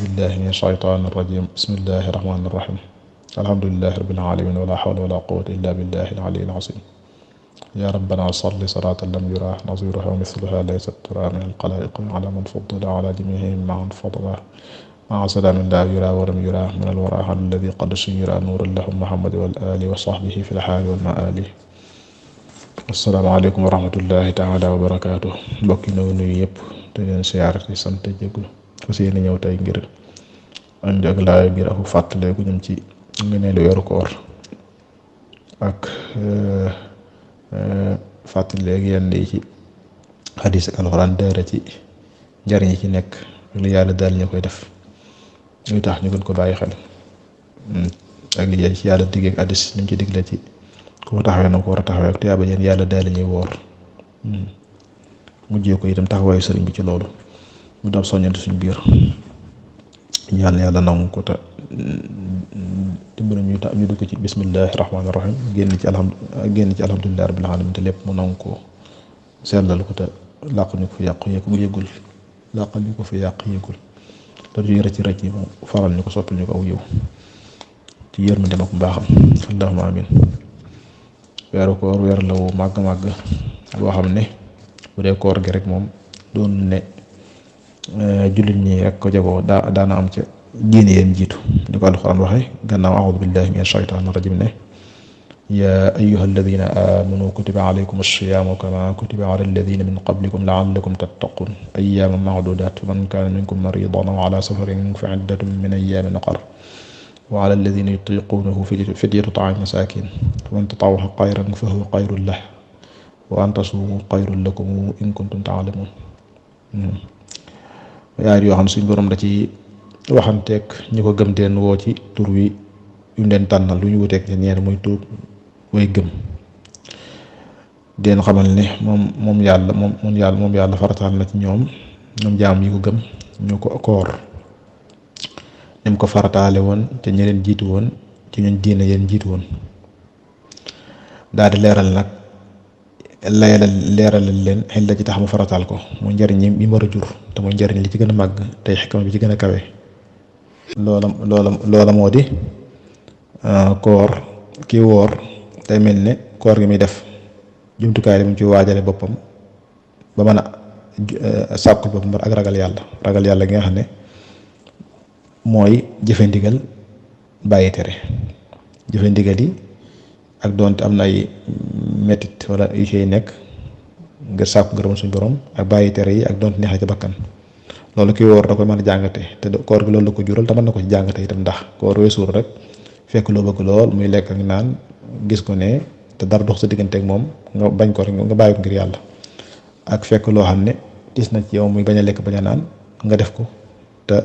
billahi min ashaytaani irrajim bismillahi irrahmaani irrahim alhamdulilahi rabbil alamin wala hawla wala quwwata illa billahi al-ali al-azim ya rabbana salli salatan lam yura naziruha mithluha laysat tura min al-qalaiq ala man faddala ala jamihim ma'an fadla ma'a salamin la yura wa lam yura min al-wara alladhi qad suyira nuran lahum muhammad wal ali wa sahbihi fil hali wal maali. assalaamu aleykum wa rahmatullahi taala wa barakatuh. mbokk yi nuyu yëpp te leen siyaar ci sant jégglu fas yéene ñëw tey ngir andi ak laay biir ak fàttaleeku ñun ci ngëneelu weeru koor ak fàttaleeg yenn yi ci xadiis ak alxuraan dëra ci njariñ yi ci nekk li yàlla daal ñu koy def ñuy tax ñu gën ko bàyyi xel ak li ci yàlla diggeek xadiis ñu ci digle ci ku taxawee na ko war a taxawee ak tuyaaba yéen yàlla daal ñuy woor mujjee ko itam taxawaayu sëriñ bi ci loolu mu dam soññante suñ biir ñaan yàlla nangu ko te dimbali ñu dugg ci bismillahi rahmaani rahim génn ci alhamdulillahi rabbil alamin te lépp mu nangu ko sellal ko te làq ñu ko fi yàq yëgul làqal ñu ko fi yàq yëgul te duy rëcc yi mu faral ñu ko soppil ñu ko aw yiw ci yërmande ak mbaaxam allahumma amin. weeru koor weer la wu màgg boo xam ne bu dee koor gi rek moom doon ne jullit ñi rek ko jagoo daana am ca diine yéen jiitu ni ko alxuraan waxe gannaaw a'uudu billahi min ashaytaani rajim ne yaa ayyuha alladina amanu kutiba alaykum as-siyaamu kama kutiba ala alladina min qablikum la'allakum tattaqun ayyaaman ma'duudaat faman kaana minkum mariidan aw ala safarin fa iddatun min ayyaamin ukhar wa ala alladina yutiquunahu fidyatun ta'aamu masaakiin faman tatawwa'a khayran fa huwa khayrun lahu wa an tasuumu khayrun lakum in kuntum ta'lamuun. yaar yoo xam suñ borom da ci waxanteeg ñu ko gëm teen woo ci tur wi yu leen tànnal lu ñu wuteeg ci ñeer muy tur way gëm den xamal ne moom yàlla farataal na ci ñoom jaam yi ko gëm ñu ko koor ni mu ko farataale woon te ñi leen jiitu woon ci ñun diine yéen jiitu woon daal di leeral nag leeralal leen xel la ci tax mu farataal ko mooy njariñ yi mu war a jur te mooy njariñ li ci gën a màgg tey xikma bi ci gën a kawe loola moo di koor kii woor day mel ne koor gi muy def jumtukaay li mu ci waajale boppam ba mën a sàkkul boppam ak ragal yàlla gi nga xam ne mooy jëfe ndigal bàyyi tere jëfe ndigal yi ak doonte am na ay mettit wala yu ciy nekk ngir sàkku ngërëm suñu borom ak bàyyi tere yi ak doonte neexee ca bakkan loolu kii woor da koy mën a jàngate te koor gi loolu la ko jural te mën na ko ci jàngate itam ndax koor weesuur rek fekk loo bëgg lool muy lekk ak naan gis ko ne te dara dox sa diggante ak moom nga bañ ko rek nga bàyyi ko ngir yàlla ak fekk loo xam ne gis na ci yow muy bañ a lekk bañ a naan nga def ko te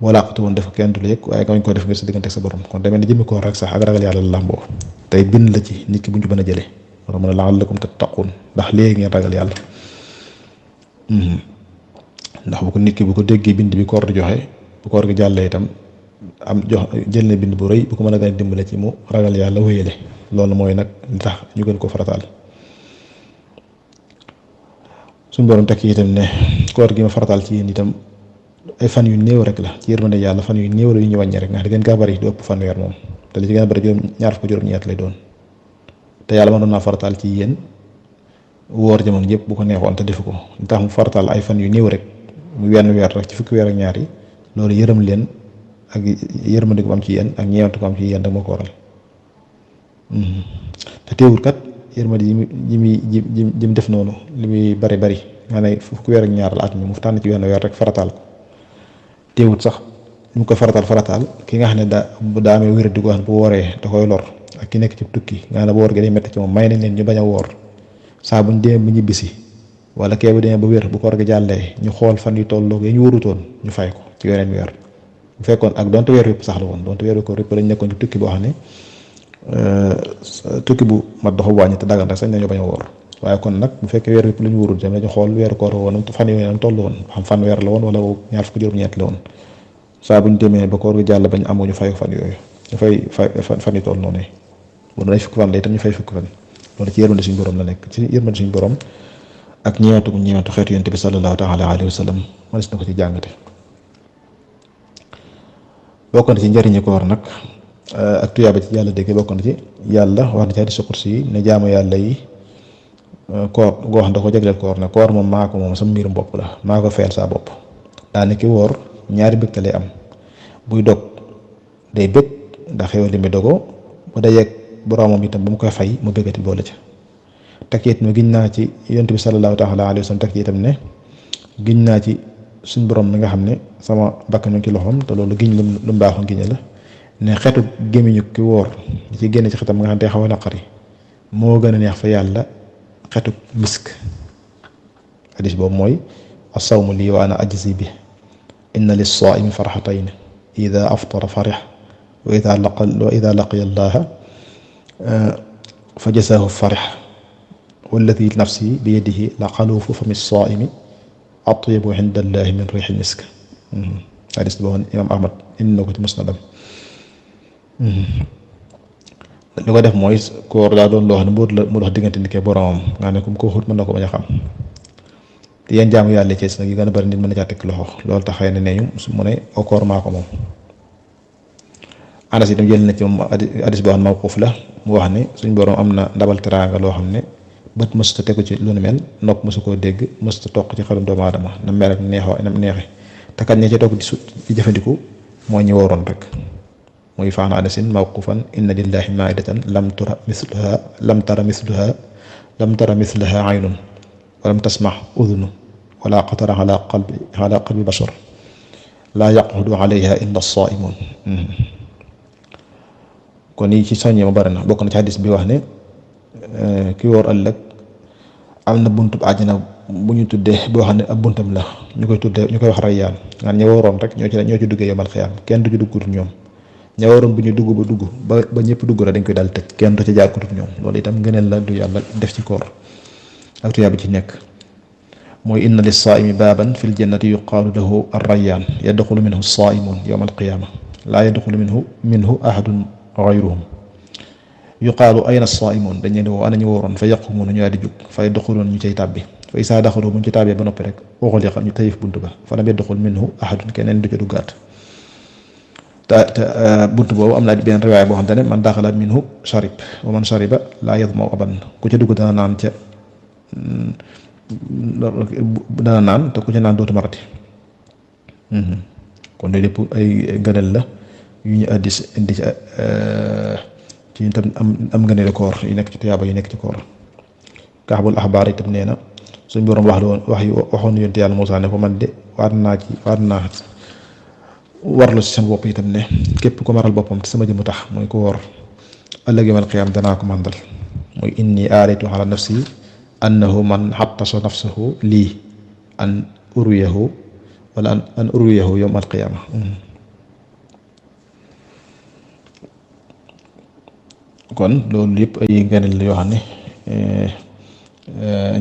boo làqatu woon def ko kenn du la yëg waaye nga bañ koo def ngir sa diggante ak sa borom kon demee ne jëmmi koor rek sax ak ragal yàlla la làmboo tey bind la ci nit ki bu ñu ko mën a jëlee wala mën a la'allakum tattaqun ndax léegi ngeen ragal yàlla ndax bu ko nit ki bu ko déggee bind bi koor di joxe bu koor gi jàllee itam am jël na bind bu rëy bu ko mën a gën a dimbale ci mu ragal yàlla wéyale loolu mooy nag li tax ñu gën ko farataal suñ borom tekk itam ne koor gi ma farataal ci yéen itam ay fan yu néew rek la ci yërmande yàlla fan yu néew la yu ñu wàññi rek ndax di gën kaa bari du ëpp fanweer moom te li ci gën a bari juróom-ñett lay doon te yàlla mënoon naa farataal ci yéen woor jamono yëpp bu ko neexoon te defu ko li tax mu farataal ay fan yu néew rek mu wenn weer rek ci fukki weer ak ñaar yi loolu yërëm leen ak yërmande ko am ci yéen ak ñeewante ko am ci yéen rek moo ko waral te teewul kat yërmande ji mu def noonu li muy bari nga ne fukki weer ak ñaar la at mi mu tànn ci wenn weer rek farataal ko teewut sax ñu ko farataal ki nga xam ne daa amee wér di ko xam ne bu wooree da koy lor ak ki nekk ci tukki nga xam ne bu woor gi day métti ci moom may nañ leen ñu bañ a woor saa buñ demee bu ñibbisi wala kee bu demee ba wér bu koor gi jàllee ñu xool fan yu tolloo yi ñu warutoon ñu fay ko ci weneen weer bu fekkoon ak donte weer yëpp sax la woon donte weer ko rek lañ nekkoon ci tukki boo xam ne tukki bu mat doxa wàññi te dagan rek sañ nañu bañ a woor waaye kon nag bu fekkee weer yëpp la ñu warut dem dañu xool weeru koor woon fan yooyu nañ toll woon xam fan weer la woon wala ñaar fukki juróom-ñeent la woon saa bu ñu demee ba koor gi jàll bañ amuñu fay fan yooyu ñu fay fan yu toll noonu bu doon ay fukki fan la itam ñu fay fukki fan loolu ci yërmande suñu borom la nekk ci yërmande suñu borom ak ñeewatu xeetu yonent bi sallallahu taala alayhi wa sallam mënees na ko ci jàngate bokk na ci njëriñu koor nag ak tuyaaba ci yàlla dégg bokk na ci yàlla wax na ci hadiisu qudsi yi ne jaamu yàlla yi koor goo xam da ko jagleel koor ne koor moom maa ko moom sama mbirum bopp la maa ko fayal saa bopp daane ki woor ñaari mbégte lay am buy dog day bég ndax xéwal li muy dogoo bu dajeeg boroomam itam ba mu koy fay mu béggati boole ca teg ci itam giñ naa ci yonent bi sallallahu taala alayhi wa sallam teg ci itam ne giñ naa ci suñ borom mi nga xam ne sama bakkan mi ci loxoom te loolu giñ lu mu baaxoon giñe la ne xetu gémmiñu ki woor di ci génn ci xetam nga xam ne day xaw a naqari moo gën a neex fa yàlla xetu misk. hadis boobu mooy as-sawmu lii wa ana ajzi bi inna lis-saa'imi farxatayn ida aftara farix wa ida laqiya allaha fa jasaahu farix walladi nafsi bi yadihi la xaluufu fami s-saa'imi atyabu inda allahi min riixi misk. hadis boobu imaam Ahmad indi na ko ci musnadam. li ko def mooy koor daa doon loo xam ne mu dox diggante nit ki boromam nga ne comme ko xut mën na ko bañ a xam te yéen jaamu yàlla ci nag yi gën a bari nit mën na caa teg loxo loolu tax xëy na nee ñu su mu ne koor maa ko moom. Anas itam jël na ci moom hadis boo xam ne mawquuf la mu wax ne suñ borom am na ndabal teraanga loo xam ne bët mësuta tegu ci lu nu mel nopp mësu koo dégg mësuta toq ci xelum doomu aadama na mel ak neexe te kat ñi ci toog di jëfandiku mooy ñi waroon rek. muy faana anasin mawqufan inna lillahi maidatan lam tara mislaha aynun walam tasmax udunu wala xatara ala qalbi bashar laa yaqudu alayha illa as-saimun. kon yi ci soññee ma bari na bokk na ci hadis bi wax ne ki wóor ëllëg am na buntub àjjana bu ñu tuddee boo xam ne ab buntam la ñu koy wax rayyaan nga ña waroon rek ñoo ci duggee yomal xiyaam kenn du ci dugg ñoom. ña waroon bu ñu dugg ba ñëpp dugg la dañ koy daal tëj kenn du ca jaar ku dul ñoom loolu itam ngëneel la du yàlla def ci koor ak tuyaa bi ci nekk mooy inna lis-saa'imi baaban fil jannati yuqaalu lahu ar-rayyaan yadxulu minhu as-saa'imuun yawma al-qiyaama laa yadxulu minhu ahadun ghayruhum yuqaalu ayna as-saa'imuun dañ leen di woo ana ñu waroon fa yaqumuuna ñu daal di jug fa yadxuluun ñu cay tàbbi fa izaa daxalu bu ñu ci tàbbee ba noppi rek ughliqa ñu tëyif bunt ba fa lam yadxul minhu ahadun keneen du ca duggaat. te bunt boobu am na benn riwaay boo xamante ne man daxala minhu sharib wa man shariba laa yadma'u abadan ku ca dugg dana naan te ku ca naan dootu marati. kon loolu lépp ay ngëneel la yu ñu indi ci tam am ngëneelu koor yu nekk ci tuyaaba yu nekk ci koor. Kaabul axbaar itam nee na suñ borom waxoon na yonent yàlla Muusaa ne ko man de waat naa warlu ci sama bopp itam ne képp ko maral boppam te sama jëmu tax mooy ko woor ëllëg yawmal qiyaam danaa ko màndal mooy inni aaritu ala nafsi annahu man xattasa nafsahu lii an uriyahu yawmal qiyaama. kon loolu yëpp ay ngëneel la yoo xam ne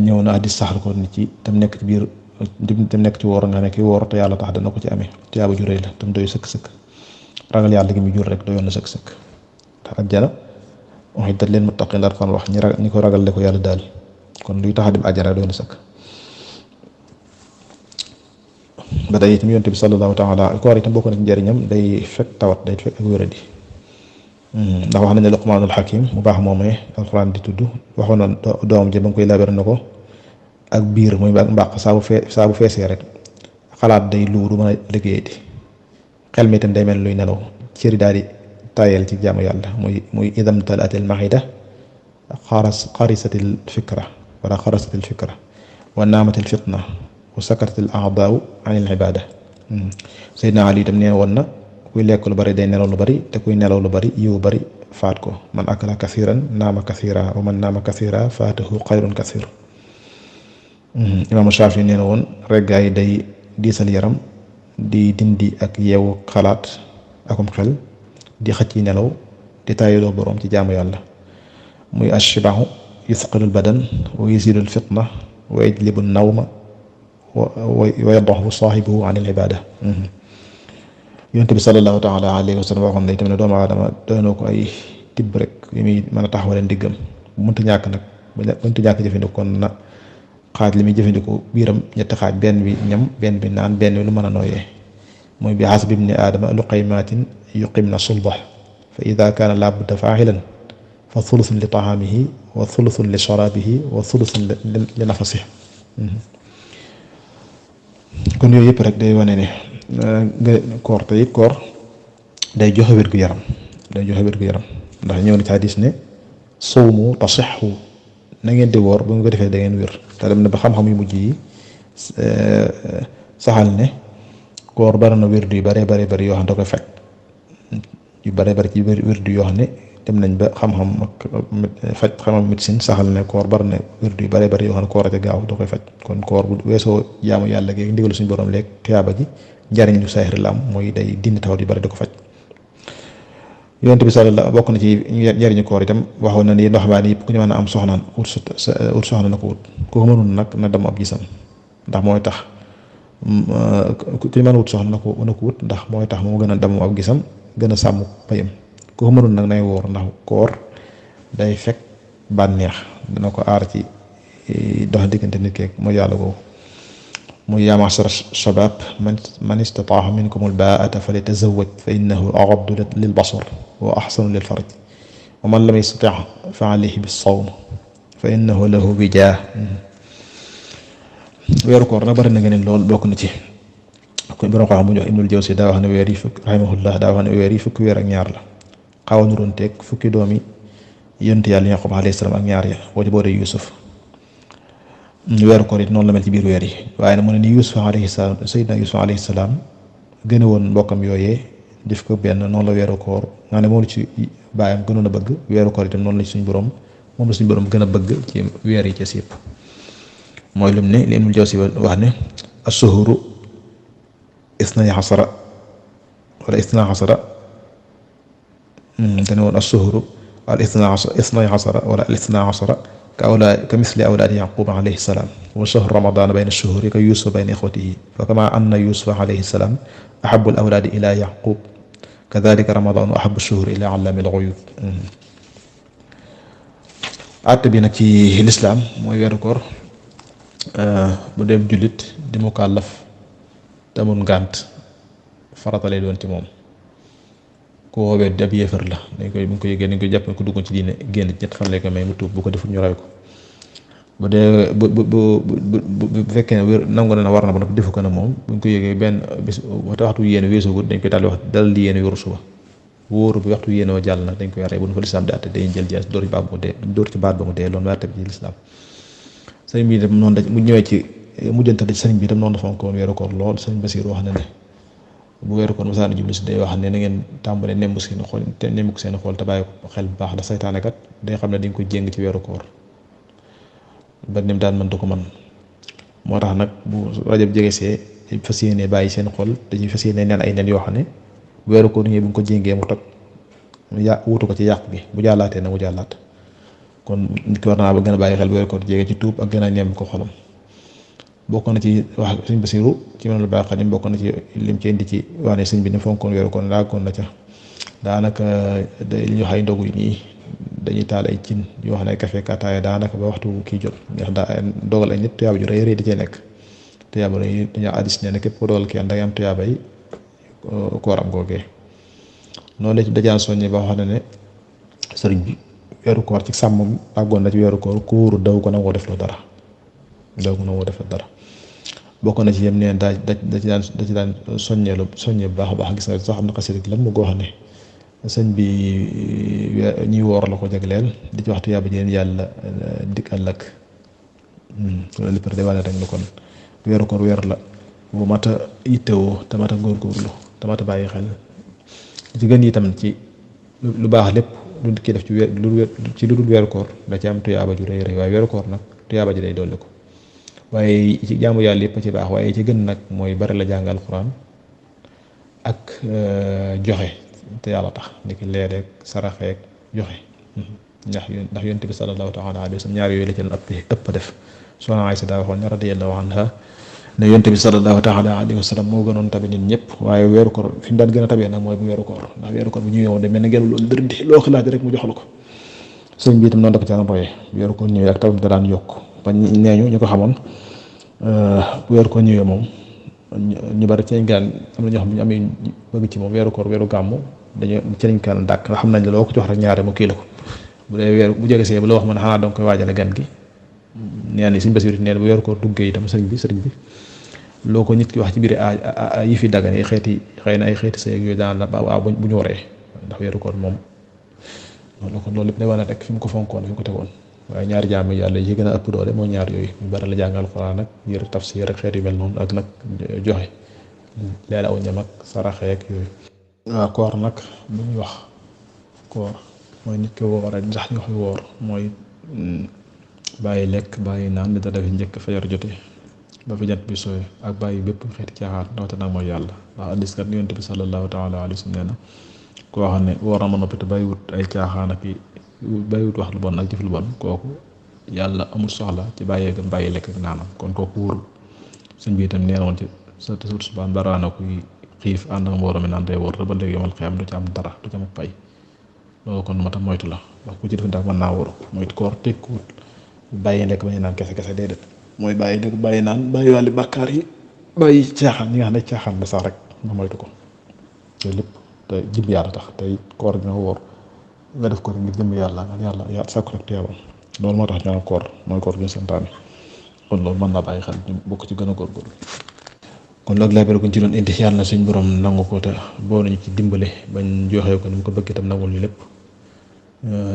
ñëw na hadiis saxal ko nit ci tam nekk ci biir tam nekk ci woor nga ne ki woor te yàlla tax dana ko ci amee tiyaaba ju rëy la tam doy sëkk-sëkk ragal yàlla gi mu jur rek doyoon na sëkk-sëkk ndax àjjana u'iddat lil muttaqiin la kon wax ñi ko ragal le ko yàlla daal kon luy tax a dem àjjana doy na sëkk. ba tey itam yonent bi sallallahu taala koor itam bokk na ci njëriñam day fekk tawat day fekk ak wéradi ndax wax nañ ne Luqmaanul Hakim mu baax moomee alxuraan di tudd waxoon na doomam ji ba nga koy laabere na ko ak biir muy ak mbàq saa bu feesee rek xalaat day lu du mën a liggéeyati xel mi itam day mel luy nelaw cëri daal di tayel ci jaamu yàlla muy idam talaatil mahida xarisatil fikra wa naamatil fitna wa sakaratil a'daa'u anil ibaada. Seydina Ali itam nee woon na kuy lekk lu bari day nelaw lu bari te kuy nelaw lu bari yiw bari faat ko man akala kasiran naama kasira wa man naama kasira faatahu xayrun kasir. Imaamu Shaafi nee na woon reggaay day diisal yaram di dindi ak yeewu xalaat akum xel di xëcc nelaw di taayiloo boroom ci jaamu yàlla muy ashbahu yusqilul badan wa yusilul fitna wa yajlibu nawma wa yadahu saahibuhu anil ibaada. Yonent bi sallallahu taala alayhi wa sallam waxoon na itam ne doomu aadama doonoo ko ay tibb rek yu muy mën a taxawale ndiggam mënta ñàkk nag mënta ñàkk jëfandikoo kon na xaaj li muy jëfandikoo biiram ñetti xaaj benn bi ñam benn bi naan benn bi lu mën a nooyee mooy bi hasbi ibni aadama luqaymatin yuqimna sulbah fa ida kaana labudda faaxilan fa thuluthun li taamihi wa thuluthun li sharabihi wa thuluthun li nafasihi. kon yooyu yëpp rek day wane ne koor te it koor day joxe wér-gu-yaram ndax ñëw na ci hadis ne sawmu tasixu na ngeen di woor ba nga ko defee da ngeen wér te dem na ba xam-xam yu mujj yi saxal ne koor bari na wérdu yu bare yoo xam ne da koy faj yu bare ci wérdu yoo xam ne dem nañ ba xam-xam ak xam-xam médecine saxal ne koor bari na wérdu yu bare yoo xam ne koor a gaaw da koy faj. kon koor bu weesoo jaamu yàlla gi ndigal suñu borom léegi tiyaaba ji njariñ lu saahir la am mooy day dindi tawat yu bari da ko faj. Yonent bi sallallahu bokk na ci njariñu koor itam waxoon na ni ndox maa ni ku ñu mën a am soxnaan ut soxna na ko wut ku ko mënul nag na dem ab gisam ndax mooy tax ku ñu mën a wut soxna na ko wut ndax mooy tax moo gën a dem ab gisam gën a sàmm payam ku ko mënul nag nay woor ndax koor day fekk bànneex dina ko aar ci dox diggante nit keeg mooy yàlla googu. muy yaa ma'shara shabaab man istataa'a minkumul baa'ata falyatazawwaj fa innahu aghaddu lil basar wa ahsanu lil farj wa man lam yastati' fa alayhi bis-sawm fa innahu lahu wijaah. weeru koor nag bari na ngeen lool bokk na ci kon borom xam-xam bu ñu wax Ibnul Jawzi daa wax ne weer yi fukki weer ak ñaar la xaw a nuroon teeg fukki doomi yonent yàlla Yaqub alayhi salaam ak ñaar ya boo ci boole Yuusuf. weeru koor it noonu la mel ci biir weer yi waaye nag mu ne ni Yuusuf alayhi salaam Seydina Yuusuf alayhi salaam gën a woon mbokkam yooyee def ko benn noonu la weeru koor nga ne moom la ci baayam gënoon a bëgg weeru koor itam noonu la suñu borom gën a bëgg ci weer yi ca yëpp mooy lu mu ne li Ibnul Jawzi wax ne as-suhuru isnay xasara wala isnay xasara dane woon as-suhuru al isnay xasara wala al isnay xasara ka misli awlaadi Yaqub alayhi salaam wa shahru ramadaan bayna ash-shuhuri ka Yuusuf bayna ixwatihi fa kamaa anna Yuusufa alayhi salaam ahabbu al-awlaadi ilaa Yaqub kadaalika ramadaanu ahabbu ash-shuhuri ilaa allaami al-ghuyuub. àtte bi nag ci lislaam mooy weeru koor bu dee jullit di mukallaf te amul ngànt farata lay doon ci moom ku woowee ab yéefar la dañ koy bu ñu ko yëgee dañ koy jàpp ko duggoon ci diine génn ñett fan lay koy may mu tuub bu ko defut ñu ray ko bu dee bu fekkee ne wér nangu na war na ba defu ko na moom bu ñu ko yëgee benn bis waxtu yéene weesoogut dañ koy daal di wax dal di yéene wéru suba wóoru bi waxtu yéene wa jàll na dañ koy rey bu ñu ko lislaam di àtte dañuy jël jaas dóor ci baat ba mu dee loolu mooy àtte bi ci lislaam. sëriñ bi itam noonu da mu ñëwee ci mujjantal ci sëriñ bi itam noonu dafa ko woon weeru koor lool sëriñ Basiir wax na ne bu weeru koor mosaan jublu si day wax ne na ngeen tàmbale nemmu seen xool te bàyyi ko xel bu baax ndax saytaane kat day xam ne dañ ko jéng ci weeru koor ba nim daan mën du ko mën moo tax nag bu rajab jegesee fas yéene bàyyi seen xol dañuy fas yéene neen ay nen yoo xam ne bu weeru koor ñëwee bu ñu ko jéngee mu toj wutu ko ci yàq gi bu jàllaatee na mu jàllaat kon nit ki war naa ba gën a bàyyi xel bu weeru koor jege ci tuub ak gën a nemm ko xolam. bokk na ci wax sëñ Basiru ci mën la baax xadim bokk na ci lim ci indi ci wax ne sëñ bi ne fonkoon weeru koor laagoon na ca daanaka li ñu wax ay ndogu yi nii dañuy taal ay cin yoo xam ne ay café kataaya daanaka ba waxtu kii jot ndax daa dogal ay nit tuyaaba ju rëy rëy di cee nekk tuyaaba yi dañoo addis ne képp ko dogal kenn da ngay am tuyaaba yi kooram googee noonu la ci dajaan soññe ba xam ne sëriñ bi weeru koor ci sàmmam àggoon na ci weeru koor ku wóoru daw ko nangoo def lu dara bokk na ci yem ne da ci daan soññee bu baax a baax gis nga sax am na xasida gi lam mu goo xam ne sëñ bi ñuy woor la ko jagleel di ci waxtu yàlla jeen yàlla dikk àllak loolu lépp day wane rek ni kon weeru koor weer la bu mat a yittewoo te mat a góorgóorlu te mat a bàyyi xel ci gën itam ci lu baax lépp lu kii def ci lu dul weeru koor da ci am tuyaaba ju rëy rëy waaye weeru koor nag tuyaaba ji day dolli ko waaye ci jaamu yàlla yëpp ci baax waaye ci gën nag mooy bari la jàng alxuraan ak joxe te yàlla tax niki leedeeg saraxeeg joxe ndax yonent bi sallallahu taala alayhi wa sallam ñaar yooyu la ci leen ëpp def soxna Aysa daa waxoon ne radiyallahu anha ne yonent bi sallallahu taala alayhi wa sallam moo gënoon tabe nit ñëpp waaye weeru koor fi mu daan gën a tabee nag mooy bu weeru koor ndax weeru koor bu ñëwee woon de mel na ngeen loolu dërëndi loo xalaat rek mu jox la ko sëñ bi itam noonu dafa caa royee weeru koor ñëwee ak tabam da daan yokk ba nee ñu ko xamoon bu weeru koor ñëwee moom ñu bari ci lañ gaan am na ñoo xam ne ñu amee bëgg ci moom weeru koor weeru gàmmu dañu ci lañ kaan dàkk nga xam nañ la loo ko jox rek ñaare mu kii la ko bu dee weeru bu jege see bu la wax man xanaa danga koy waajale gan gi neen ni suñ Basiru nee na bu weeru koor duggee itam sëriñ bi loo ko nit ki wax ci biir yi fi daggan yi xeeti xëy na ay xeeti sa yooyu daan la waaw bu ñu waree ndax weeru koor moom loolu lépp day wane rek fi mu ko fonkoon fi mu ko tegoon waaye ñaari jaam yàlla yi gën a ëpp doole mooy ñaar yooyu ñu bari la jàngal Alxuraan nag yër tafsir rek xeet yu mel noonu ak nag joxe leela aw ñam ak saraxeek yooyu. waaw koor nag bu ñuy wax koor mooy nit ki woor rek ndax ñu wax woor mooy bàyyi lekk bàyyi naan li dara fi njëkk fajar jote ba fi jant bi sooy ak bàyyi bépp xeeti caaxaan rawatina nag mooy yàlla ndax hadiis kat Yonent bi sallallahu taala alayhi wa sallam nee na koo xam ne woor na ma noppi te bàyyiwut ay caaxaan ak bàyyiwut wax lu bon ak jëf lu bon kooku yàlla amul soxla ci bàyyi lekk ak naanam kon kooku wóorul sëñ bi itam nee na woon ci sa subaan baraana kuy xiif ànd ak mbooloo mi naan day wóor te ba léegi yomal xiyam du ci am dara du ci am pay loolu kon moo tax moytu la wax ku ci def ndax mën naa wóoru moytu koor tekkuwut bàyyi lekk bàyyi naan kese déedéet mooy bàyyi lekk bàyyi naan bàyyi wàlli bàkkaar yi bàyyi caaxaan ñi nga xam ne caaxaan la sax rek nga moytu ko te lépp te jëm yàlla tax tey koor dina wóor nga def ko rek ngir jëm yàlla nga yàlla sàkku rek teewam loolu moo tax ñu naan koor mooy koor gi santaane kon loolu mën naa bàyyi xel ñu bokk ci gën a góorgóorlu kon loolu laa bëgg ci doon indi yàlla na suñ borom nangu ko te boo nañu ci dimbale bañ joxee ko ni mu ko bëgg itam nangul ñu lépp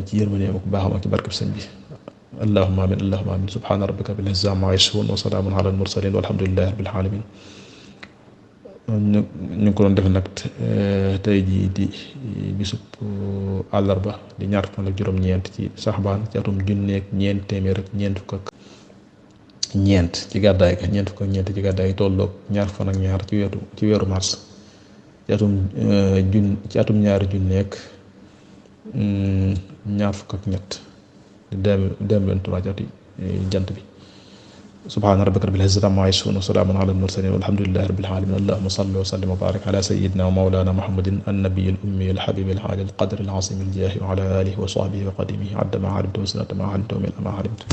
ci yërmande ak baaxam ak ci barkeb sëñ bi allahumma amin allahumma amin subhana rabbika bil izzati amma yasifun wa salaamun ala al mursalin walhamdulillahi rabbil alamin ñu ngi ko doon def nag tey jii di bisub àllarba di ñaar fan ak juróom-ñeent ci saxbaan ci atum junneeg ñeent téeméer ak ñeent fukk ak ñeent ci gàddaay ga ñeent fukk ak ñeent ci gàddaay tolloog ñaar fan ak ñaar ci weeru mars ci atum ñaari junneeg ñaar fukk ak ñett di 2023 ci ati jant bi subhaana rabbika rabbil izzati ammaa yasifuun wa salaamun alal mursaliin walhamdulillahi rabbil aalamiin allahumma salli wa sallim wa baarik ala sayyidina wa mawlaana muhammadin an-nabiyyil ummiyil habiibil aalil qadril aziimil jaahi wa ala aalihi wa sahbihi wa qadimihi adda maa alimta wa zinata maa alimta wa mil'a maa alimta